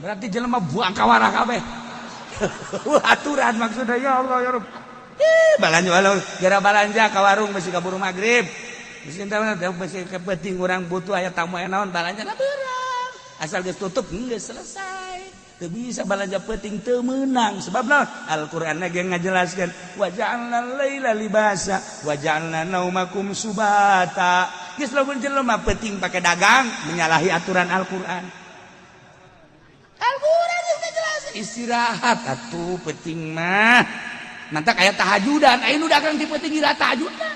Berarti jelema buang kawarah kabeh. Aturan maksudnya, ya Allah ya Rabb. Eh, balanja walau gara balanja ka warung masih kaburu maghrib. Mesti masih kepenting orang butuh aya tamu aya naon balanja na beurang. Asal geus tutup geus selesai. Teu bisa balanja penting teu meunang sebab naon? Al-Qur'an ge ngajelaskeun wa ja'alna laila libasa wa ja'alna naumakum subata. Geus lamun jelema penting pake dagang menyalahi aturan Al-Qur'an. Al-Qur'an geus ngajelaskeun istirahat atuh penting mah. Nanti kayak tahajudan, aya nu dagang ti penting ira tahajudna.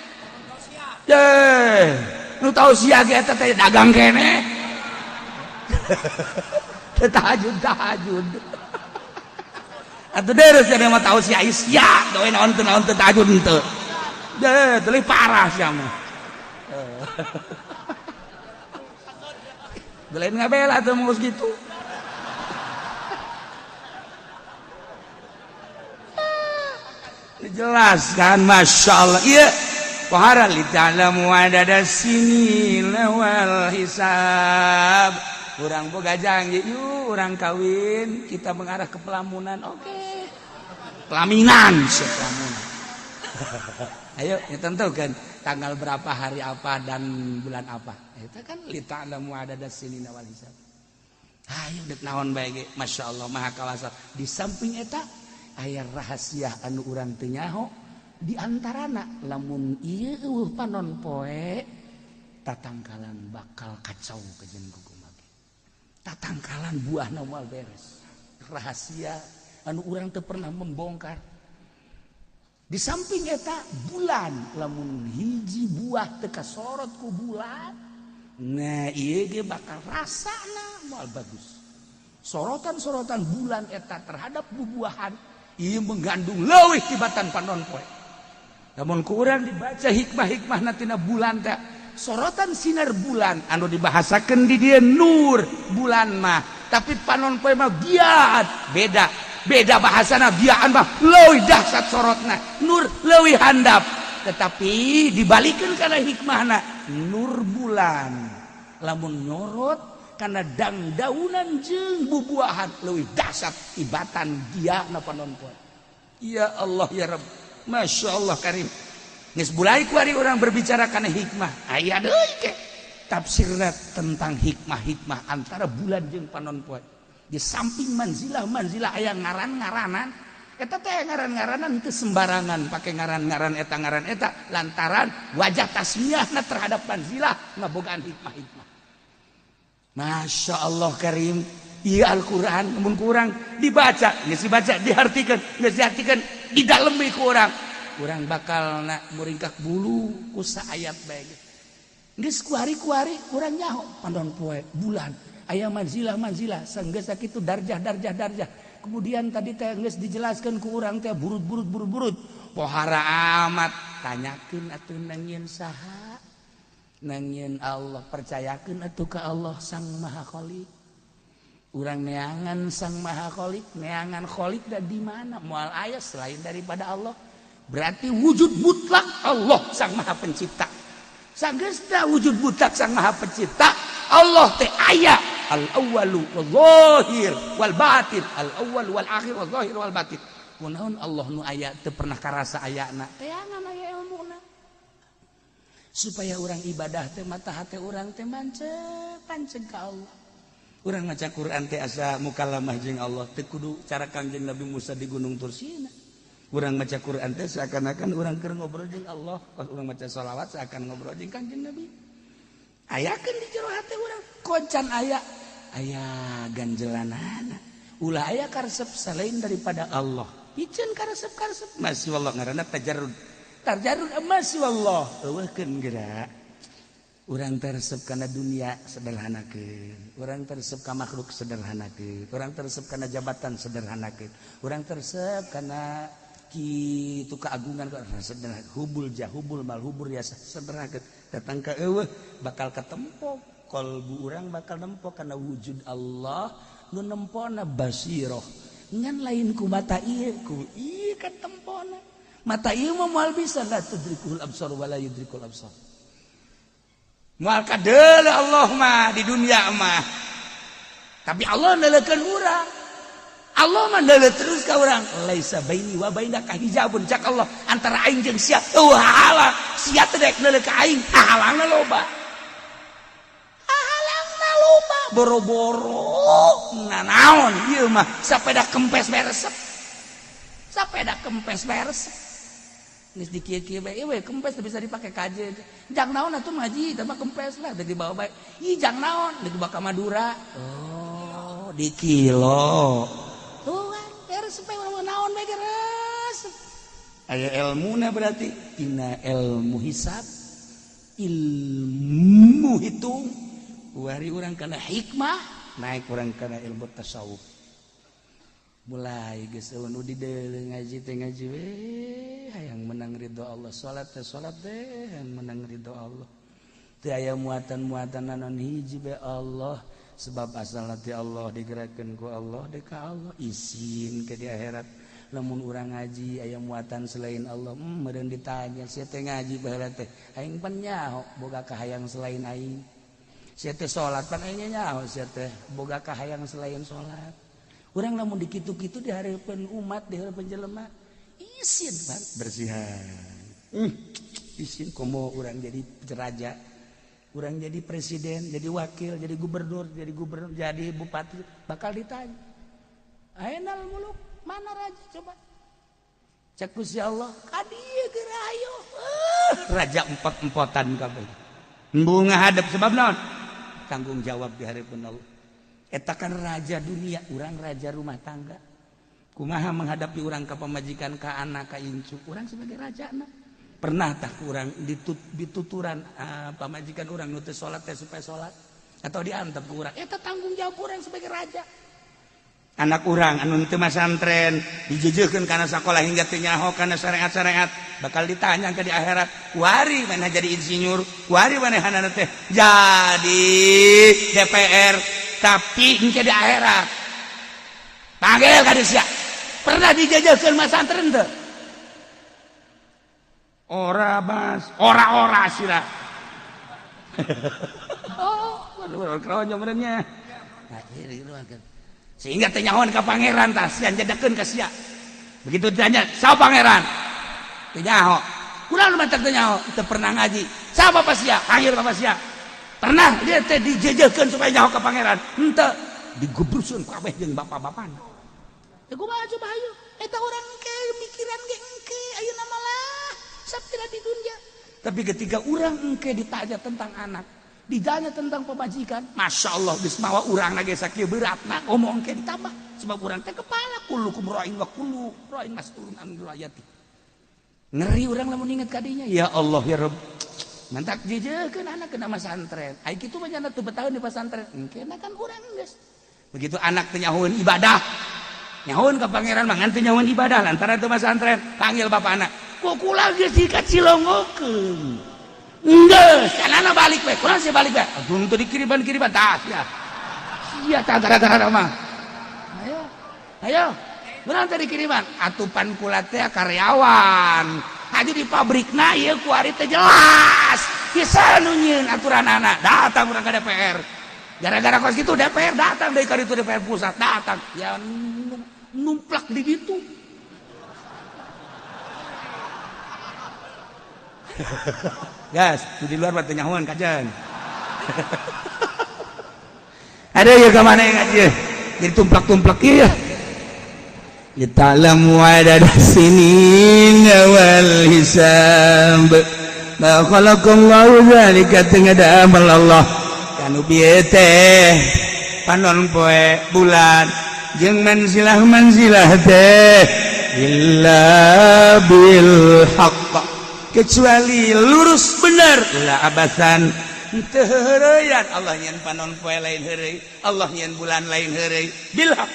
Deh, nu tau sia ge eta teh dagang keneh. Teu tahajud tahajud. Atuh deres sia mah tau sia sia, gawe naon teu naon teu tahajud henteu. Deh, teu parah sia mah. Lain ngabela teu geus gitu. Jelaskan Masya Allah. Iya pohara li ta'lamu adada sinina wal hisab. Urang boga janji yuk urang kawin, kita mengarah ke pelamunan. Oke. Pelaminan, pelamunan. Ayo ya tentukan tanggal berapa, hari apa dan bulan apa. Itu kan li ta'lamu adada sinina wal hisab. Ayo dek naon bae ge, Masya Allah Maha Kawasa. Di samping eta aya rahasia anu urang teu nyaho di antarana lamun ieu eueuh panon poe tatangkalan bakal kacau kajen kumaha tatangkalan buahna moal beres. Rahasia anu urang teu pernah membongkar. Di samping eta bulan lamun hiji buah teu kasorot ku bulan, nah ieu ge bakal rasana moal bagus. Sorotan-sorotan bulan eta terhadap bubuahan ieu mengandung leuwih tibatan panon poe. Namun kurang dibaca hikmah-hikmah natina bulan teh sorotan sinar bulan anu dibahasakeun di dieu nur bulan mah, tapi panon poe mah giat, beda beda bahasana. Giaan mah leuwih dahsyat sorotna, nur leuwih handap, tetapi dibalikeun kana hikmahna nur bulan lamun nyorot karena dangdaunan jeung bubuahan leuwih dahsyat tibatan dia na panon poe. Ya Allah ya Rabb, Masya Allah Karim. Geus mulai kuari orang berbicara karena hikmah aya deui ke tafsirna tentang hikmah-hikmah antara bulan jeung panon poe. Di samping manzilah-manzilah aya ngaran-ngaranan eta teh ngaran-ngaranan teu sembarangan pake ngaran-ngaran eta ngaran eta lantaran wajah tasmiahna terhadap manzilah ngabogaan hikmah-hikmah. Masya Allah Karim. Iya Al-Quran mun kurang dibaca, geus dibaca diartikan, geus diartikan di dalemi ku urang. Urang bakal na muringkak bulu ku saayat bae. Geus kuari-kuari urang nyaho panon poe bulan aya manzilah-manzilah sanggeus sakitu darjah darjah darjah. Kemudian tadi teh geus dijelaskeun ku urang teh burut-burut burut-burut. Pohara amat tanyakeun atuh nangieun saha? Nangieun Allah, percayakeun atuh ka Allah Sang Maha Khalik. Urang neangan Sang Maha Khalik, neangan Khalik da di mana? Moal aya selain daripada Allah. Berarti wujud mutlak Allah Sang Maha Pencipta. Sanggeusna wujud mutlak Sang Maha Pencipta, Allah teh aya al awwalu wal zahir wal batin, al awwal wal akhir wal zahir wal batin. Kunaon Allah nu aya teu pernah karasa ayana? Teangan aya ilmuna. Supaya orang ibadah teh mata hati orang teh mancep panceg ka Allah. Urang maca Quran teh asa mukalamah jeung Allah teu kudu cara Kangjeng Nabi Musa di Gunung Tursina. Urang maca Quran teh seakan-akan urang keur ngobrol jeung Allah. Pas urang maca sholawat seakan ngobrol jeung Kangjeng Nabi. Ayakeun di jero hate urang koncan aya aya ganjelanana. Ulah aya karesep selain daripada Allah. Piceun karesep-karesep masya Allah ngaranna tajarrud. Tarjarun emas wallah eueuhkeun geura. Urang teresep kana dunia sederhanakeun, urang teresep ka makhluk sederhanakeun, urang teresep kana jabatan sederhanakeun, urang teresep kana kitu keagungan sederhana, hubul jah hubul mal hubur ya sederhanakeun. Datang ka eueuh bakal katempo kalbu urang bakal nempo kana wujud Allah nu nempona basiroh. Ngan lain ku mata ieu ku ieu katempona. Mata ieu mah moal bisa la tudrikul absar wala yudrikul absar. Moal kadeuleu Allah mah di dunia mah. Tapi Allah neuleukeun urang. Allah mah neuleuh terus ka urang. Laisa baini wa bainaka hijabun, cak Allah, antara aing jeung sia euweuh hahalang. Sia teh dek neuleuh ka aing, hahalangna loba. Hahalangna loba, boro-boro nanaon ieu mah, sapeda kempes bae resep. Sapeda kempes bae resep. Geus dikieu-kieu bae, ieu we kempes teu bisa dipake kaje. Jang naon atuh ngaji, teh mah kempes lah, teu dibawa bae. Ih, jang naon, deuk dibawa ka Madura. Oh, di kilo. Tuh kan, beres bae, naon bae resep. Aya ilmuna berarti tina ilmu hisab, ilmu hitung. Wari urang kana hikmah, naik urang kana ilmu tasawuf. Mulai geus nu di ngaji teh, ngaji we hayang menang ridho Allah, salat teh, salat teh hayang menang ridho Allah. Teu aya muatan-muatan naon, hiji be Allah, sebab asal ti Allah, digerakkeun ku Allah, dek ka Allah. Isin ke di akhirat lamun urang ngaji aya muatan selain Allah. Meureun ditanya, "Sia teh ngaji baheula teh aing pan nyaho boga kahayang selain aing. Sia teh salat pan aing nyaho sia teh boga kahayang selain salat." Urang lamun dikitu-kitu di hareupeun umat, di hareupeun jelema, isin pan bersihan. Isin komo urang jadi raja, urang jadi presiden, jadi wakil, jadi gubernur, jadi gubernur, jadi bupati, bakal ditanya, "Ainal muluk, mana raja coba?" Cek Gusti Allah, "Kadieu geura, ayo." Raja empot-empotan kabeh embung ngadep, sebab naon? Tanggung jawab di hareupeun Allah. Eta kan raja dunia, urang raja rumah tangga. Kumaha menghadapi urang ka pamajikan, ka anak, ka incu? Urang sebagai raja na pernah tak urang dituturan pamajikan urang nu teu salat teh supaya salat atau diantep ku urang? Eta tanggung jawab urang sebagai raja. Anak urang anu teu masantren dijejeukeun kana sakola hingga teu nyaho kana syariat-syariat, bakal ditanya ke di akhirat. Kuari mana jadi insinyur, kuari manehna teh jadi DPR, tapi engke di akhirat panggil ka sia, pernah dijejeukeun masantren teu? Ora, Mas, ora-ora sira. Oh, waduh, nya sehingga teu nyahoan ka pangeran. Tah, sia jedekeun ka sia. Begitu ditanya, "Siapa pangeran?" Teu nyaho. Kurang lu teu nyaho, teu pernah ngaji. Siapa bapak sia? Panggil bapak sia. Pernah dia teh dijejekeun supaya nyaho ka pangeran? Henteu, digebruskeun kabeh jeung bapak-bapana. Ya kumaha coba, hayu? Eta urang engke mikiran ge engke, ayeuna malah sapira di dunia. Tapi ketika urang engke ditanya tentang anak, ditanya tentang pemajikan, masya Allah, geus mawa urang lagi sakieu beratna ngomong ke ditambah, sebab urang teh kepala. Kullukum ra'in wa kullu ra'in mas'ulun an ra'yati. Ngeri urang lamun inget kadinya. Ya Allah, ya Rabb, mantak jejekeun anak kena masantren. Ai kitu mah nyana teu betaheun di pesantren, engke kan urang geus begitu anak teu nyahoeun ibadah, nyahoeun ka pangeran mah ngan teu nyahoeun ibadah lantaran teu masantren, panggil bapak anak ku kula geus dikacilongokeun. Geus, kanana balik we. Kurang sih balik we. Aduh, teu dikiriman-kiriman tah sia. Sia tah gara-gara mah. Ayo. Ayo. Kurang teu dikiriman. Atupan kula teh karyawan. Haji di pabrikna ieu kuari teh jelas. Bisa nu nyieun aturan anak. Datang urang ke DPR. Gara-gara kos gitu DPR datang dari kali itu, DPR pusat datang. Ya numplak di ditu. Gas, di luar batu nyahuan kajian. Ada ya ke mana yang ngaji? Jadi tumplak-tumplak iya. Lita'lamu adada sinin wal hisab. Ma khalaqallahu dzalika, teu damel Allah kanu bieu teh panon poe, bulan jeung manzilah-manzilah teh illa bil haqq, kecuali lurus bener, la abasan, teu heureuyan. Allah nyen panon poe lain heureuy, Allah nyen bulan lain heureuy, bil haq.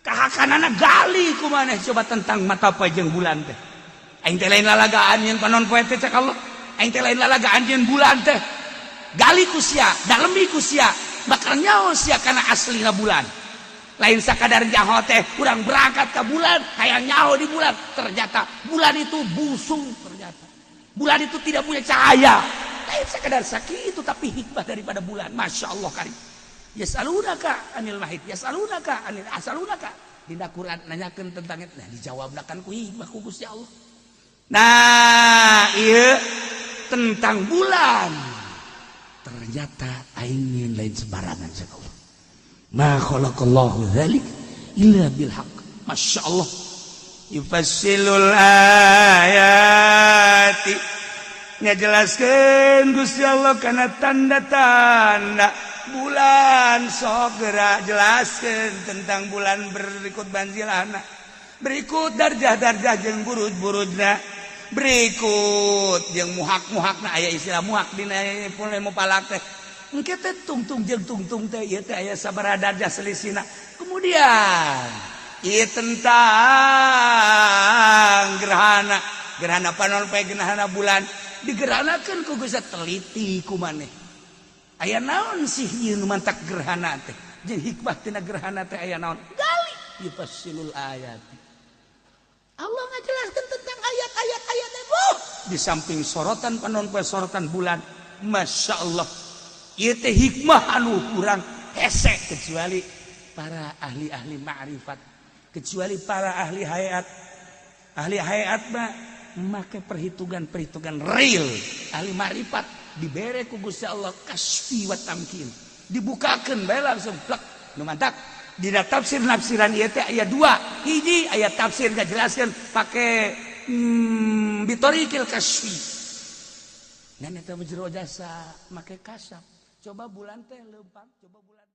Kahakanana gali ku maneh coba tentang mata poe jeung bulan teh. Aing teh lain lalagaan nyen panon poe teh, cek Allah. Aing teh lain lalagaan nyen bulan teh. Gali ku sia, dalemi ku sia, bakal nyaho sia kana aslina bulan. Lain sakadar nyaho teh urang berangkat ke bulan, hayang nyaho di bulan, ternyata bulan itu busung, ternyata bulan itu tidak punya cahaya. Lain sakadar sakitu, tapi hikmah daripada bulan, masya Allah karim. Yas'alunaka anil mahid, yas'alunaka anil asalunaka. Dina Quran nanyakeun tentang itu, nah dijawabna kan ku hikmah ku Gusti Allah. Nah, ieu tentang bulan. Ternyata aing lain sembarangan cek Allah. Ma khalaqallahu dzalik illa bil haqq. Masya Allah. Yufassilul ayati, ngajelaskeun Gusti Allah kana tanda-tanda bulan. Sok gerak jelaskeun tentang bulan, berikut manzilahna, berikut darjah-darjah jeung buruj-burujna, berikut jeung muhak-muhakna. Aya istilah muhak dina ilmu falak teh. Engke teh tungtung jeung tungtung teh ieu teh aya sabaraha darjah selisihna. Kemudian ieu tentang gerhana, gerhana panon poe, gerhana bulan, digerhanakeun ku Gusti. Teliti ku maneh, aya naon sih ieu nu mantak gerhana teh, jeung hikmah tina gerhana teh aya naon? Gali. Yufassilul ayat, Allah ngajelaskeun tentang ayat-ayat ayat. Oh, di samping sorotan panon poe, sorotan bulan, Masya Allah, ieu teh hikmah anu kurang hese kecuali para ahli-ahli ma'rifat, kecuali para ahli hayat. Ahli hayat mah make perhitungan-perhitungan real. Ahli ma'rifat dibere ku Gusti Allah kasfi wa tamkin, dibukakeun bae langsung plek. Nu mantak dina tafsir nafsiran ieu teh aya dua. Hiji, aya tafsir ngajelaskeun pake bitorikil kasfi, dan eta jero jasa make kasaf. Coba bulan teh leumpang, coba bulan.